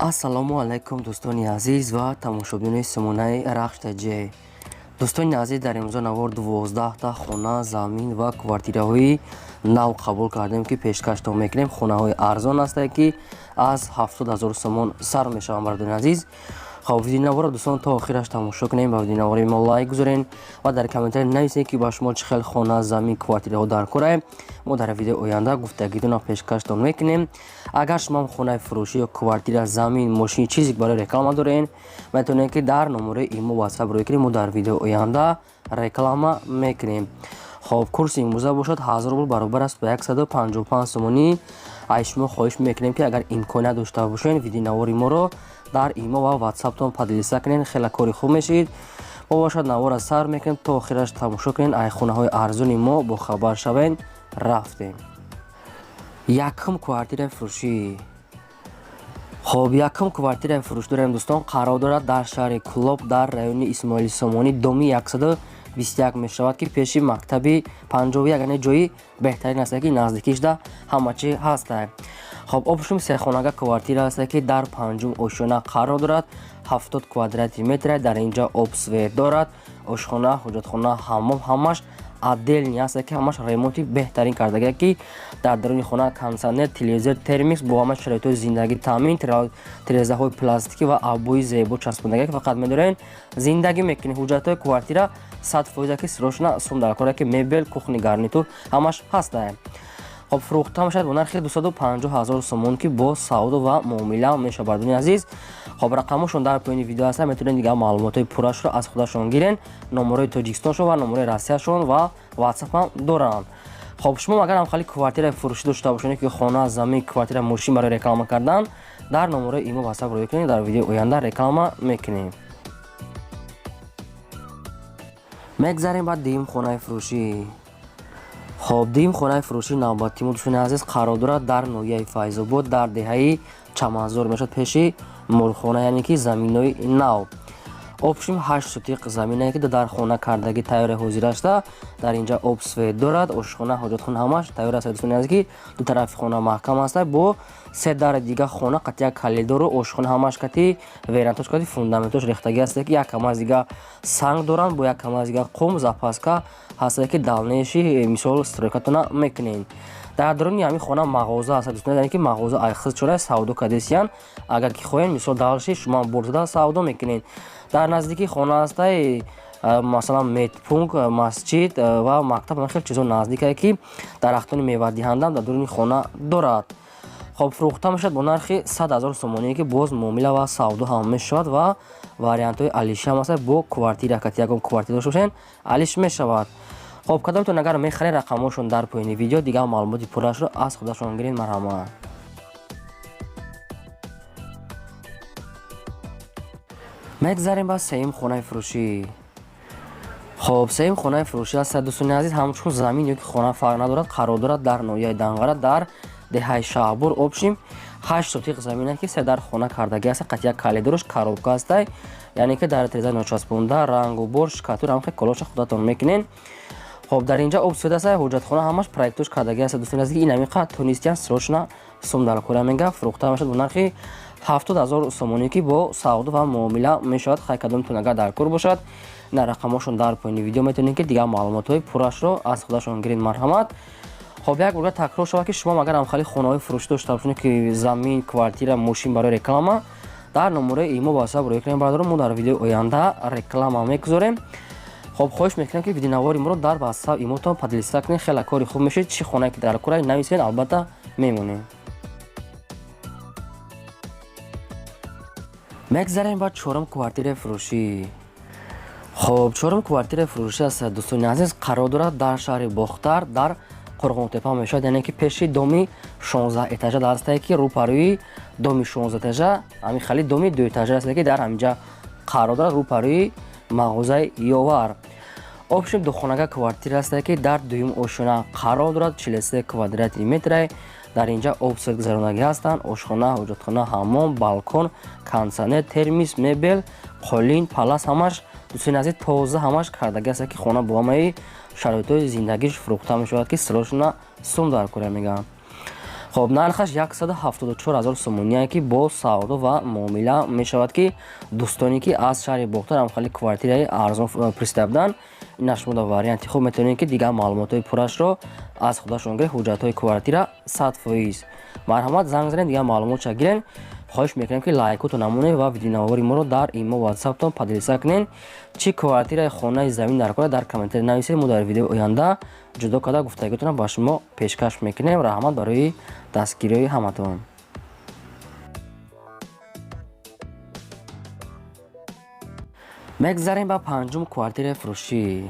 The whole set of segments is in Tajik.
Ассалому алайкум, дӯстони азиз ва тамошобинони сомонаи Рахш Таҷ. Дӯстони азиз, дар имрӯза навор 12та хона, замин ва квартираҳои нав қабул кардем, ки пешкаштон мекунем. Хонаҳои арзон ҳастанд, ки аз 70 000 сомон сар мешаванд, бародарони азиз. Хоб, видеонаворро, дӯстон, то охираш тамошо кунем, ба видеонавори мо лайк гузорен ва дар комментария нависед, ки ба шумо чӣ хел хона, замин, квартираҳо дар корае. Мо дар видеои оянда гуфтагитонро пешкаштон мекунем. Агар шумо хонаи фурӯшӣ ё квартира, замин, мошин, чизе барои реклама дорен, метавонед, ки дар номерои имо, ватсап рӯй кунем, мо дар видеои оянда реклама мекунем. Хоб, курси имрӯза бошад, 1000 рубл баробар аст ба 155 сомонӣ. Аз шумо хоҳиш мекунем, ки агар имконият дошта бошед, видеонавори моро дар имо ва ватсаптон поделиться кунед, хеле кори хуб мешид. Мо бошад наворро сар мекунем, то охираш тамошо кунед, ай хонаҳои арзони мо бохабар шавед. Рафтем, якум квартираи фурӯшӣ. Хоб, якум квартираи фурӯшӣ дорем, дӯстон, қарор дорад дар шаҳри Кӯлоб, дар райони Исмоили Сомонӣ, доми 121 мешавад, ки пеши мактаби 51, яъне ҷои беҳтарин аст, ки наздикишда ҳама чи ҳаста. Хоб, общем, сехонага квартира аст, ки дар панҷум ошёна қарор дорад, 70 квадрати метра. Дар инҷа об, свет дорад, ошхона, ҳоҷатхона, ҳаммом ҳамаш отдельный аст, ки ҳамаш ремонти беҳтарин кардагия, ки дар даруни хона кондитсионер, телевизор, термикс, бо ҳама шароитҳои зиндагӣ таъмин, тирезаҳои пластикӣ ва обои зебо часпондагия, ки фақат медорен зиндагӣ мекунед. Ҳуҷҷатҳои квартира 100%, ки срочно сум дар кора, ки мебел, кухонный гарнитур ҳамаш ҳаста. Хоб, фурӯхта мешавад бо нархи 250 000 сомон, ки бо савдо ва муомила мешавад, бардони азиз. Хоб, рақамошон дар поёни видео ҳаста, метавонед дигар маълумотҳои пуррашро аз худашон гирен. Номерои Тоҷикистоншон ва номерои Россияшон ва ватсапам доранд. Хоб, шумо агар ҳамхали квартираи фурӯшӣ дошта бошед, ки хона, замин, квартира, мошин барои реклама кардан, дар номерои имо, ватсап рӯй кунед, дар видеои оянда реклама мекунем. Мегзарем ба дуюм хонаи фурӯшӣ. Хоб, дуюм хонаи фурӯшии навбатии мо, дӯстони азиз, қарор дорад дар ноҳияи Файзобод, дар деҳаи Чаманзор мешавад, пеши мурғхона, яъне ки заминҳои нав. Общем, 8 сотиқ заминае, ки дар хона кардагӣ тайёри ҳозир аста. Дар инҷа об, свет дорад, ошхона, ҳоҷатхона ҳамаш тайёр аст, дӯстони азиз, ки ду тарафи хона маҳкам аста, бо се дари дига хона қати як калидору ошхона ҳамаш кати верандатош, кати фундаментош рехтагӣ аста, ки як камаз дига санг доранд, бо як камаз дига қум запаска ҳаста, ки дальнейший, мисол, стройкатона мекунед. Дар даруни ҳамин хона мағоза аст, дӯстон, яъне ки мағоза айхиз чора савдо кардесиян. Агар ки хоҳед, мисол, дальше шумо бор зада савдо мекунед. Дар наздикии хона ҳастай, масалан, медпункт, масҷид ва мактаб, хеле чизо наздикае, ки дарахтони мевадиҳанда дар даруни хона дорад. Хоб, фурӯхта мешавад бо нархи 100 000 сомоние, ки боз муомила ва савдо ҳам мешавад ва вариантҳои алиши ҳам аст, бо квартира кати ягон квартира дошта бошед, алиш мешавад. Хоб, кадомтон агар мехаред, рақамҳошон дар поёни видео, дигар маълумоти пуррашро аз худашон гиред, марҳамат. Мегзарем ба сеюм хонаи фурӯшӣ. Хоб, сеюм хонаи фурӯшӣ аст, дӯстони азиз, ҳамчун замин ё ки хона фарқ надорад, қарор дорад дар ноҳияи Данғара, дар деҳаи Шаҳбур. Общем, 8 сотиқ замина, ки се дар хона кардагӣ аст, қати як калидорш, коробка ҳастай, яъне ки дар тиреза ночаспонда, рангу бор, штукатур, ҳамхел колоша худатон мекунед. Хоб, дар инҷа об, свет аст, ҳоҷатхона ҳамаш проектош кардагӣ аст, дӯстони азиз, ки ин ҳамиқа тонистиян срочно сум дар кора мега. Фурӯхта мешавад бо нархи 70 000 сомонӣ, ки бо савдо ва муомила мешавад. Хай, кадомтон агар дар кор бошад, на рақамҳошон дар поёни видео, метавонед, ки дигар маълумотҳои пуррашро аз худашон гиред, марҳамат. Хоб, як борга такрор шавад, ки шумо агар ҳамхали хонаҳои фурӯшӣ дошта бошед, ки замин, квартира, мошин барои реклама, дар номерои имо, ватсап рӯй кунем, бардорам, мо дар видеои оянда реклама мегузорем. Хоб, хоҳиш мекунем, ки видеонавори моро дар ватсап, имотон поделиться кунед, хеле кори хуб мешед. Чӣ хонае ки дар кора, нависед, албатта мемонем. Мегзарем ба чорум квартираи фурӯшӣ. Хоб, чорум квартираи фурӯшӣ аст, дӯстони азиз, қарор дорад дар шаҳри Бохтар, дар Қурғонтепа мешавад, яъне ки пеши доми 16 этажа дар ҳастае, ки рӯпарӯи доми 16 этажа, ҳамин хали доми дуэтажа аст, ки дар ҳаминҷа қарор дорад, рӯпарӯи мағозаи Ёвар. Общем, духонага квартира аст, ки дар дуюм ошёна қарор дорад, 43 квадрати метре. Дар инҷа об, свет гузаронагӣ ҳастанд, ошхона, ҳоҷатхона, ҳаммом, балкон, кондитсионер, термис, мебел, қолин, палас ҳамаш, дӯстони азиз, тоза ҳамаш кардагӣ аст, ки хона бо ҳамаи шароитҳои зиндагиш фурӯхта мешавад, ки срочно сум дар кора мегӯянд. Хоб, нархаш 174 000 сомоние, ки бо савдо ва муомила мешавад, ки дӯстоне ки аз шаҳри Бохтар ҳамхали квартираи арзон пурсида буданд, ин шумо дар варианти хуб метавонед, ки дигар маълумотҳои пуррашро аз худашон гиред. Ҳуҷҷатҳои квартира 100%. Марҳамат, занг занед, дигар маълумотша гирен. Хоҳиш мекунем, ки лайкото намонед ва видеонавори моро дар имо, ватсаптон поделиться кунед. Чӣ квартираи, хонаи, замин дар кора, дар комментарий нависед, мо дар видеои оянда ҷудо карда гуфтагиотонро ба шумо пешкаш мекунем. Раҳмат барои дастгириҳои ҳаматон. Мегзарем ба панҷум квартираи фурӯшӣ.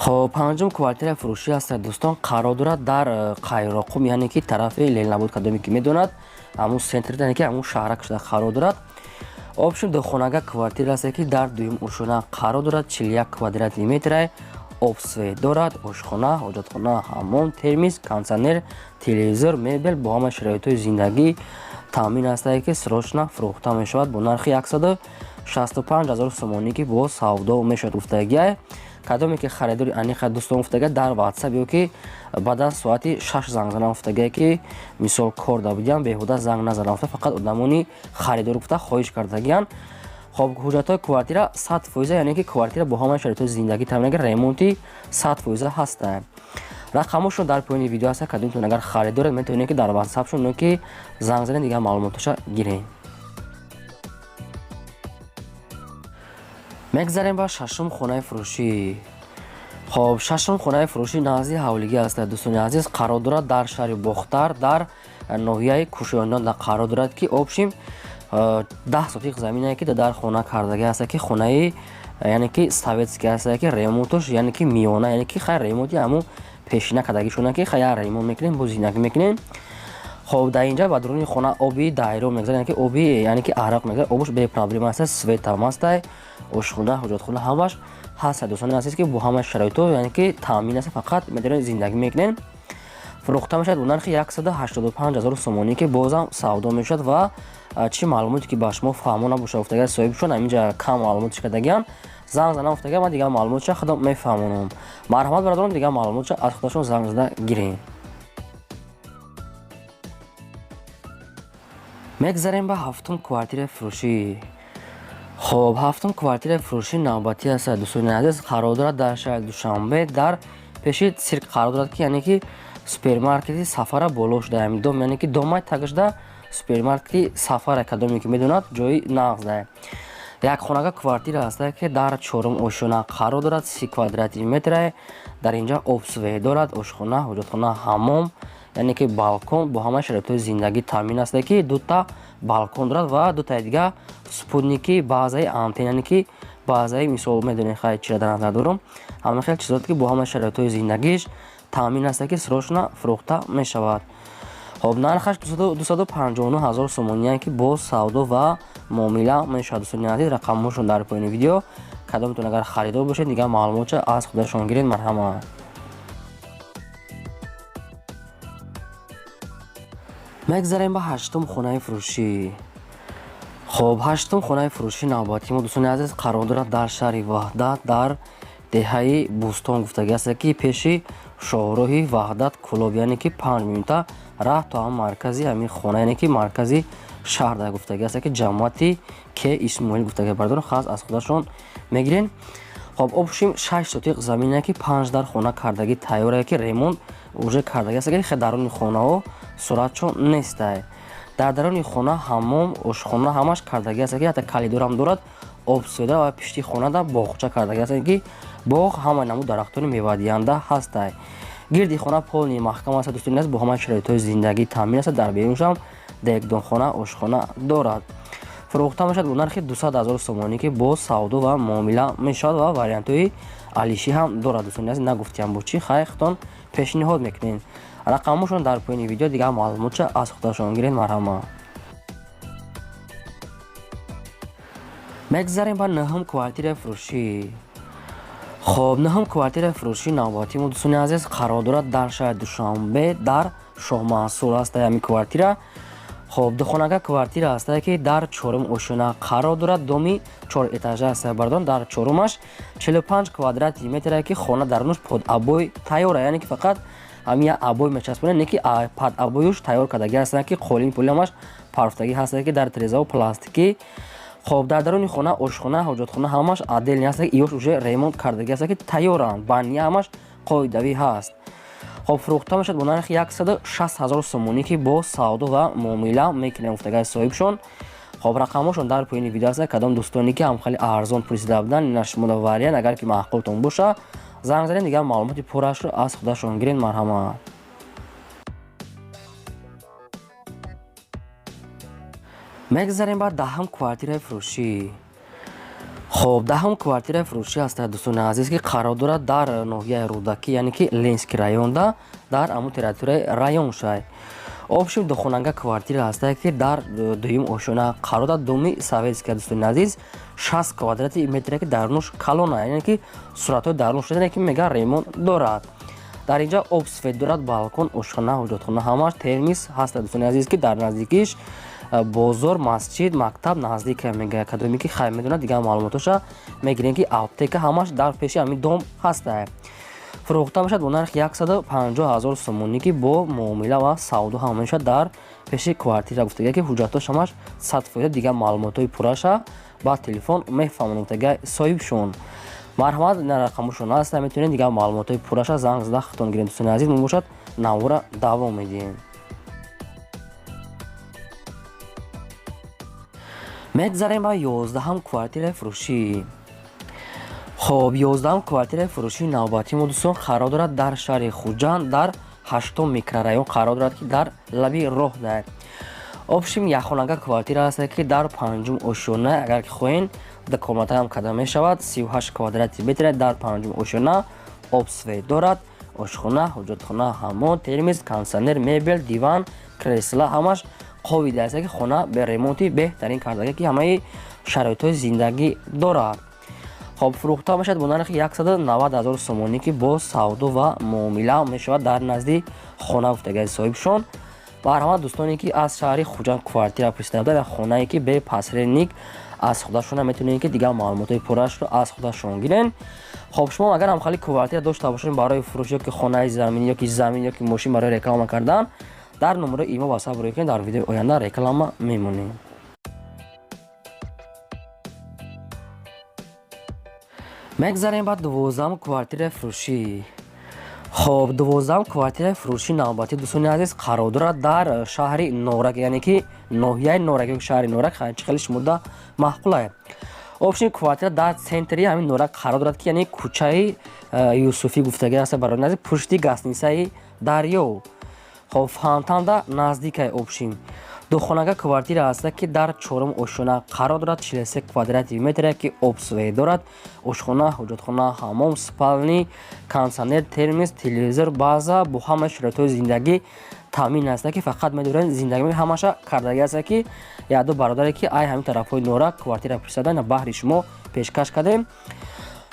Хоб, панҷум квартираи фурӯшӣ аст, дӯстон, қарор дорад дар Қайроқум, яъне ки тарафи Ленинобод, кадоме ки медонад, ҳамун центр, яъне ки ҳамун шаҳрак шуда қарор дорад. Общем, духонага квартира аст, ки дар дуюм ошёна қарор дорад, 41 квадратный метра, об, свет дорад, ошхона, ҳоҷатхона, ҳаммом, термис, кондитсионер, телевизор, мебел бо ҳама шароитҳои зиндагӣ таъмин астае, ки срочно фурӯхта мешавад бо нархи 165 000 сомонӣ, ки бо савдо мешавад гуфтагиай. Кадоме ки харидори аниқа, дӯстон, гуфтага, дар ватсап ё ки баъд аз соати 6 занг занам гуфтагае, ки мисол кор да будиям, беҳуда занг назанам гуфта, фақат одамони харидор гуфта хоҳиш кардагиян. Хоб, ҳуҷҷатҳои квартира 100%, яъне ки квартира бо ҳамаи шароитҳои зиндагӣ таъмин, ремонти 100% ҳастанд. Рақамошон дар поёни видео ҳаста. Кадомтон агар харидоред, метавонед, ки дар ватсапшон ё ки занг занед, дигар маълумотоша гиред. Мегзарем ба шашум хонаи фурӯшӣ. Хоб, шашум хонаи фурӯшӣ назди ҳавлигӣ аст, дӯстони азиз, қарор дорад дар шаҳри Бохтар, дар ноҳияи Кушоёнон қарор дорад, ки общем 10 сотиқ замине, ки дар хона кардагӣ аст, ки хонаи, яъне ки советский аст, ки ремонтош, яъне ки миёна, яъне ки хай ремонти ҳамун пешина кардагишона, ки хай ремонт мекунем, бо зиндагӣ мекунем. Хоб, дар инҷа ба дуруни хона оби дайро мегзарад, яъне ки оби, яъне ки арақ мегзарад, обуш бепроблема аст, светам ҳастай, ошхона, ҳоҷатхона ҳамаш ҳаст, дӯстони азиз, ки бо ҳамаи шароитҳо, яъне ки таъмин аст, фақат метавонед зиндагӣ мекунед. Фурӯхта мешавад бо нархи 185 000 сомонӣ, ки бозам савдо мешавад. Ва чӣ маълумоте ки ба шумо фаҳмо набошад, гуфтага, соҳибшон ҳаминҷа кам маълумотш кардагиан, занг занам гуфтага, ман дигар маълумотша худам мефаҳмонам. Марҳамат, бародарон, дигар маълумотша аз худашон занг зада гирем. Мегзарем ба ҳафтум квартираи фурӯшӣ. Хоб, ҳафтум квартираи фурӯшӣ навбатӣ аст, дӯстони азиз, қарор дорад дар шаҳри Душанбе, дар пеши цирк қарор дорад, ки яъне ки супермаркети Сафара боло шуда, дом, яъне ки домай тагшуда супермаркети Сафара, кадоме ки медонад, ҷои нағзда. Як хонага квартира аст, ки дар чорум ошёна қарор дорад, 30 квадратный метра. Дар инҷа об, свет дорад, ошхона, ҳоҷатхона, ҳаммом, яъне ки балкон бо ҳамаи шароитҳои зиндагӣ таъмин аст, ки дута балкон дорад ва дутаи дига спутники, базаи антен, яъне ки базаи, мисол, медонед хай чира дар назар дорам, ҳама хел чизоте, ки бо ҳамаи шароитҳои зиндагиш таъмин аст, ки срочно фурӯхта мешавад. Хоб, нархаш 259 000 сомоние, ки бо савдо ва муомила мешавад. Дӯстони азиз, рақамҳошон дар поёни видео. Кадомтон агар харидор бошед, дигар маълумотша аз худашон гиред. Марҳамат. Мегзарем ба ҳаштум хонаи фурӯшӣ. Хоб, ҳаштум хонаи фурӯшӣ навбатии мо, дӯстони азиз, қарор дорад дар шаҳри Ваҳдат, дар деҳаи Бӯстон гуфтагӣ аст, ки пеши шоҳроҳи Ваҳдат Кӯлоб, яъне ки 5 минута раҳ то ҳам маркази ҳамин хона, яъне ки маркази шаҳр дар гуфтагӣ аст, ки ҷамоати Ке Исмоил гуфтагӣ, бардорон, хас аз худашон мегирен. Хоб, общем, 6 сотиқ замине, ки панҷ дар хона кардагӣ тайёре, ки ремонт уже кардагӣ аст, ки даруни хонаҳо суратчон нестай. Дар даруни хона ҳаммом, ошхона ҳамаш кардагӣ аст, ки ҳатто калидорам дорад, об, свет дорад ва пишти хонада боғча кардагӣ аст, ки боғ ҳамаи намуд дарахтони мевадиҳанда ҳастай. Гирди хона полный маҳкам аст, дӯстони азиз, бо ҳамаи шароитҳои зиндагӣ таъмин аст. Дар беруншам дегдонхона, ошхона дорад. Фурӯхта мешавад бо нархи 200 000 сомонӣ, ки бо савдо ва муомила мешавад ва вариантҳои алишӣ ҳам дорад. Дӯстони азиз, нагуфтиям бо чӣ, хай худтон пешниҳод мекунед. Рақамҳошон дар поёни видео, дигар маълумотша аз худашон гиред. Марҳамат. Мегзарем ба нӯҳум квартираи фурӯшӣ. Хоб, нӯҳум квартираи фурӯшии навбатии мо, дӯстони азиз, қарор дорад дар шаҳри Душанбе, дар Шоҳмансур аст ҳамин квартира. Хоб, духонага квартира ҳастае, ки дар чорум ошёна қарор дорад, доми чор этажа аст, бардорон, дар чорумаш 45 квадратный метре, ки хона дарунаш под обои тайёра, яъне ки фақат Ҳамин як обой мечаспонед, не ки под обоюш тайёр кардагӣ ҳастанд, ки қолин пули ҳамаш парфтагӣ ҳастанд, ки дар тирезао пластикӣ. Хоб, дар даруни хона ошхона, ҳоҷатхона ҳамаш отдельный ҳаст, ки иёш уже ремонт кардагӣ ҳаст, ки тайёранд, баня ҳамаш қоидавӣ ҳаст. Хоб, фурӯхта мешавад бо нархи 160 000 сомонӣ, ки бо савдо ва муомила мекунем, гуфтагаи соҳибшон. Хоб, рақамҳошон дар поёни видео ҳаст. Кадом дӯстоне ки ҳам хеле арзон пурсида буданд, ина шумода вариант, агар ки маъқултон боша, занг занед, дигар маълумоти пуррашро аз худашон гиред. Марҳамат. Мегзарем ба даҳум квартираи фурӯшӣ. Хоб, даҳум квартираи фурӯшӣ ҳастад, дӯстони азиз, ки қарор дорад дар ноҳияи Рӯдакӣ, яъне ки Ленинский районда, дар ҳамун территорияи район шай. Общем, духонанга квартира ҳастае, ки дар дуюм ошёна қарор дорад, доми советская, дӯстони азиз, 60 квадрати метре, ки дарунуш калона, яъне ки суратҳои дарунуш, ки мега ремонт дорад. Дар инҷа об, свет дорад, балкон, ошхона, ҳоҷатхона ҳамаш, термис ҳастад, дӯстони азиз, ки дар наздикиш бозор, масҷид, мактаб наздика, мега. Кадоме ки хай медонад, дигар маълумотоша мегирем, ки аптека ҳамаш дар пеши ҳамин дом ҳастае. Фурӯхта мешавад бо нархи 150 000 сомонӣ, ки бо муомила ва савдо ҳам мешавад, дар пеши квартира гуфтага, ки ҳуҷҷатош ҳамаш 100%, дигар маълумотҳои пурраша ба телефон мефаҳмонад, гуфтага соҳибшон. Марҳамат, ина рақамошон ҳаст, метавонед дигар маълумотҳои пурраша занг зада худтон гиред. Дӯстони азиз, мо бошад навора давом медиҳем. Мегзарем ба 11-ҳам квартираи фурӯшӣ. Хоб, 11-ҳам квартираи фурӯшии навбатии мо, дӯстон, қарор дорад дар шаҳри Хуҷанд, дар ҳаштум микрорайон қарор дорад, ки дар лаби роҳ дар. Общем, якхонага квартира ҳаст, ки дар панҷум ошёна, агар ки хоҳем, ду комната ҳам карда мешавад, 38 квадрати метр, дар панҷум ошёна, об, свет дорад, ошхона, ҳоҷатхона, ҳаммом, термис, кондитсионер, мебел, диван, кресла ҳамаш қобили аст, ки хона бе ремонти беҳтарин кардага, ки ҳамаи шароитҳои зиндагӣ дорад. Хоб, фурӯхта мешавад бо нархи 190 000 сомонӣ, ки бо савдо ва муомила мешавад, дар назди хона, гуфтагаи соҳибшон. Марҳамат, дӯстоне ки аз шаҳри Хуҷанд квартира пурсида буданд, хонае ки бе посредник аз худашона, метавонед ки дигар маълумотҳои пуррашро аз худашон гирен. Хоб, шумо агар ҳамхали квартира дошта бошед барои фурӯш, ё ки хонаи заминӣ, ё ки замин, ё ки мошин барои реклама кардан, дар номерои имо ватсап рӯй кунед, дар видеои оянда реклама мемонем. Мегзарем ба 12-ум квартираи фурӯшӣ. Хоб, 12-ум квартираи фурӯшии навбатӣ, дӯстони азиз, қарор дорад дар шаҳри Норак, яъне ки ноҳияи Норак ё шаҳри Норак, чӣ хеле шумода маъқулае. Общем, квартира дар центри ҳамин Норак қарор дорад, ки яъне кӯчаи Юсуфӣ гуфтагӣ аст, барои наздик пушти гостиницаи Дарё. Хоб, фонтанда наздикай. Общем, духонага квартира ҳаста, ки дар чорум ошёна қарор дорад, 43 квадрати метре, ки об, свет дорад, ошхона, ҳоҷатхона, ҳаммом, спальни, кондитсионер, термис, телевизор, база, бо ҳамаи шароитҳои зиндагӣ таъмин аста, ки фақат медорем зиндагӣ ҳамаша кардагӣ аста, ки якду бародаре ки ай ҳамин тарафҳои Норак квартира пурсида, баҳри шумо пешкаш кардем.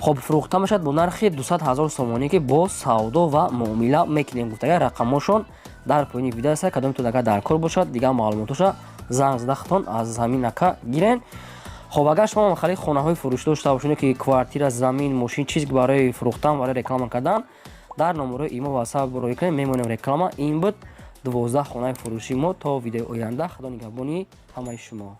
Хоб, фурӯхта мешавад бо нархи 200 000 сомонӣ, ки бо савдо ва муомила мекунем, гуфтага. Рақамҳошон дар поёни видео аст. Кадомтон агар дар кор бошад, дигар маълумотоша занг зада худтон аз ҳамин ака гирен. Хоб, агар шумо хали хонаҳои фурӯшӣ дошта бошед, ки квартира, замин, мошин, чиз барои фурӯхтан, барои реклама кардан, дар номерои имо ватсап рӯй кунед, мемонем реклама. Ин буд 12 хонаи фурӯшии мо. То видеои оянда, худо нигаҳбони ҳамаи шумо.